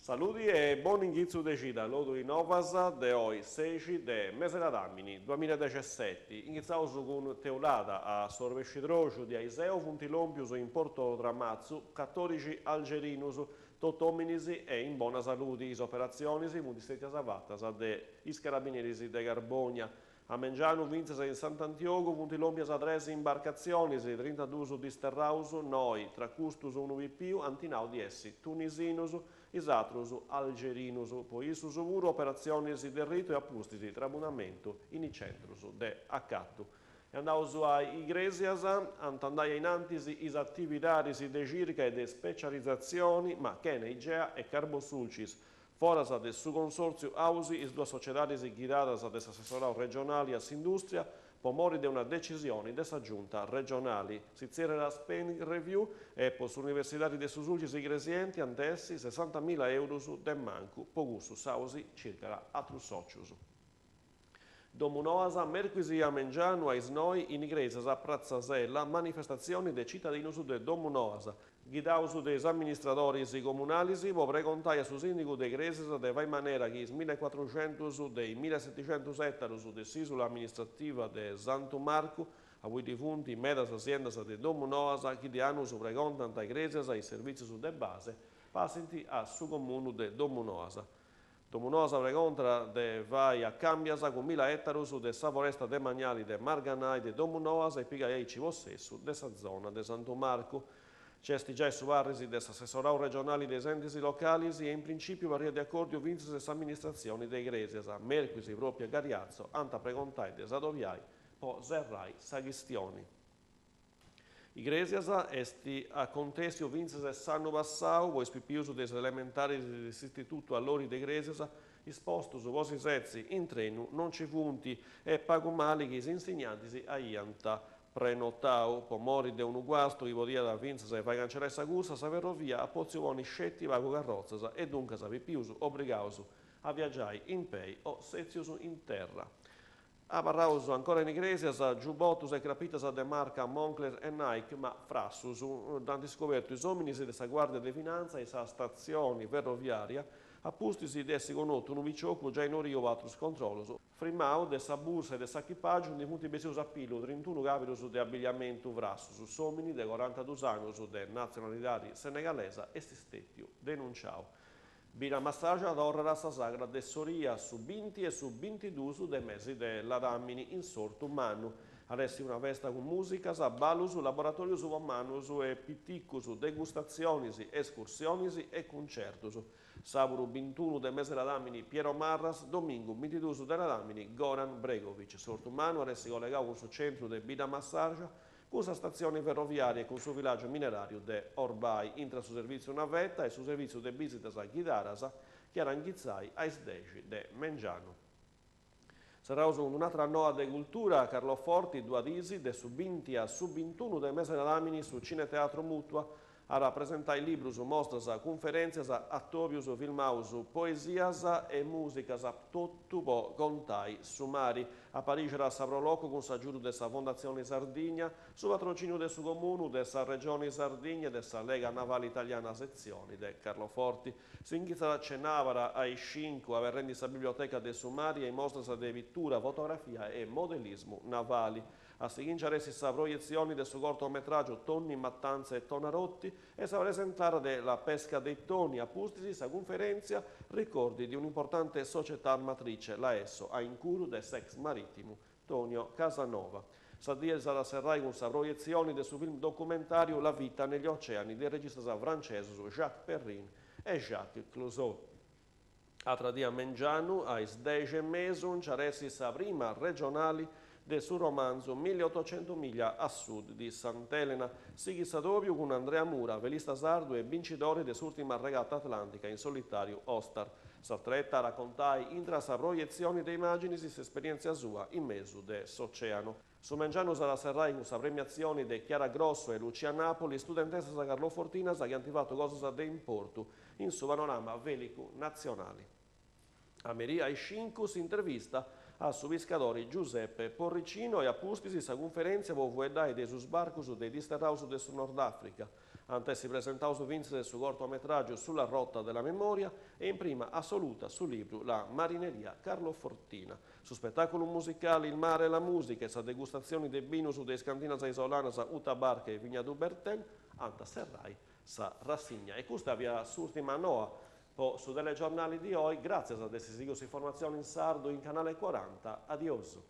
Saludi e bonu inghitzu de cida, Loduri Novas de oi, sexi de mese ladàmini duamilladexesseti. Inghitzaus cun Teulada, a s'orbescidroxu de aiseu funt lòmpius in Porto Tramatzu catòdixi algerinus, totu òminis e in bona saludi. Is operatzionis funt stètias fatas de is carabineris de Carbònia. A mengianu fintzas in Sant'Antiogu funt lòmpias tres imbarcatzionis, trintaduus disterraus, noi tra custus unu pipiu, ant nau di essi tunisinus, is atrus algerinus. Po issus puru operatzionis de ritu e a pustis trabunamentu in is centrus de acatu. E andaus a Igrèsias, ant andai a in antis is atividadis de circa e de specializatzioni, ma chene Igea e Carbosulcis. Foras de su Consòrtziu Ausi, is duas sociedadis ghidadas de s'assessorau regionali a s'indùstria, po mori de una decisioni de sa Giunta regionali. Si tzerriat Spending Review e po s'Universidadi de su Sulcis Igresienti ant essi sessantamila eurus de mancu, po cussu s'Ausi circat atrus sòcius. Domunoas, mèrcuis a mengianu a is noi in Igrèsias a Pratza Sella, manifestatzioni de citadinus de Domunoas, ghidaus de is amministradoris comunalis po pregontai a su sìndigu de Igrèsias de fai manera chi is millecuatruxentus de is millesetixentus ètarus de s'ìsula amministrativa de Santu Marcu, a ui ddi funt medas siendas de Domunoas chi de annus pregontant a Igrèsias is servìtzius de base, passint a su comunu de Domunoas. Domunoas pregontat de fai a càmbias cun milla ètarus de sa foresta demaniali de Marganai de Domunoas e pigai aici possessu de sa zona de Santu Marcu. Nc'est giai su parris de s'assessorau regionali de is entis localis e in princìpiu parriat de acòrdiu fintzas de s'amministratzioni de Igrèsias. Mèrcuis pròpiu a Cariazzo ant a pregontai de s'adobiai po serrai sa chistioni. Igrèsias est acontèssiu fintzas s'annu passau po is pipius de is elementaris de s'Istitutu Allori de Igrèsias, is postus po si setzi in trenu non nci funt e pagu mali chi is insignantis aiant prenotau. Po mori de unu guastu chi podiat fintzas fai cancellai sa cursa, sa ferrovia at potziu ponni sceti pagu carrotzas e duncas pipius obrigaus a viagiai in pei o setzius in terra. Abarraus ancora in Igrèsias, giubotus e crapitas de marca Moncler e Nike, ma frassus, dd'ant scobertu is òminis de sa Guàrdia de Finantza in sa statzioni ferroviària, a pustis de essi connotu unu piciocu giai noriu po atrus controllus. Frimau de sa bursa e de s'achipàgiu ndi funt bessius a pillu trintunu càbidus de abbigliamentu frassus. S'òmini de corantadus annus de natzionalidadi senegalesa est stètiu denunciau. Biddamassaja torrat a sa sagra de s'oria su binti e su bintiduus de mesi de ladàmini in s'Ortu Mannu. At essi una festa cun mùsicas, ballus, laboratòrius po mannus e piticus, degustatzionis, escursionis e cuncertus. Sàburu bintunu de mesi ladàmini Piero Marras, domingu bintiduus de ladàmini Goran Bregovic. S'Ortu Mannu at essi collegau cun su centru de Biddamassaja cun sa statzioni ferroviària e cun su villàgiu mineràriu de Orbai, intra su servìtziu naveta e su servìtziu de bìsitas ghidaras chi at a inghitzai a is dexi de mengianu. Serraus cun un'atra noa de cultura, Carloforti, duas diis, de su binti a su bintunu de mese ladàmini su Cineteatru Mutua At a presentai librus, mostras, cunferèntzias, atòbius, filmaus, poesias e mùsicas, totu po contai su mari. Aparixat sa Pro Loco cun s'agiudu de sa Fondatzioni Sardigna, su patrocìniu de su Comunu, de sa Regioni Sardigna e de sa Lega Navale Italiana setzioni de Carloforti. S'inghitzat cenàbara a is cincu, aberrendi sa Biblioteca de su Mari e is mostras de pitura, fotografia e modellismu navali. A sighì nci at essi sa proietzioni de su cortometràgiu Tonni Mattanza e Tonarotti e sa presentada de La pesca dei tonni, a pustis sa cunferèntzia Ricordi di un'importante società armatrice, la Esso, a incuru de s'ex marìtimu Tonio Casanova. Sa die s'at a serrai cun sa proietzioni de su film documentàriu La vita negli oceani de is registas francesus Jacques Perrin e Jacques Clouseau. Atra dì a mengianu, a is dexi e mesu, nci at essi sa prima regionali de su romanzu Milleottocento miglia a sud di Sant'Elena. Sighit s'adòbiu cun Andrea Mura, velista sardu e bincidori de s'ùrtima regata atlàntica in solitàriu Ostar. S'atreta at a contai, intra sa proietzioni de imàginis, s'esperièntzia sua in mesu de s'ocèanu. Su mengianu s'at a serrai cun sa premiatzioni de Chiara Grosso e Lucia Napoli, studentessas carlofortinas chi ant fatu cosas de importu in su panorama velicu natzionali. A merì a is cincu s'intervista a su piscadori Giuseppe Porricino e a pustis sa cunferèntzia po fueddai de is sbarcus de is disterraus de su Nord Africa. Ant essi presentaus fintzas su cortometràgiu Sulla rotta della memoria e in prima assoluta su libru La marineria carlofortina. Su spetàculu musicali Il mare e la musica e sa degustatzioni de binus de is cantinas isolanas U Tabarca e Vignadu Bertin ant a serrai sa rassigna. E custa fiat s'ùrtima noa po su telegiornali di oi, gràtzias de essi sighiu s'informatzioni in sardu in Canale Cuaranta, adiosu.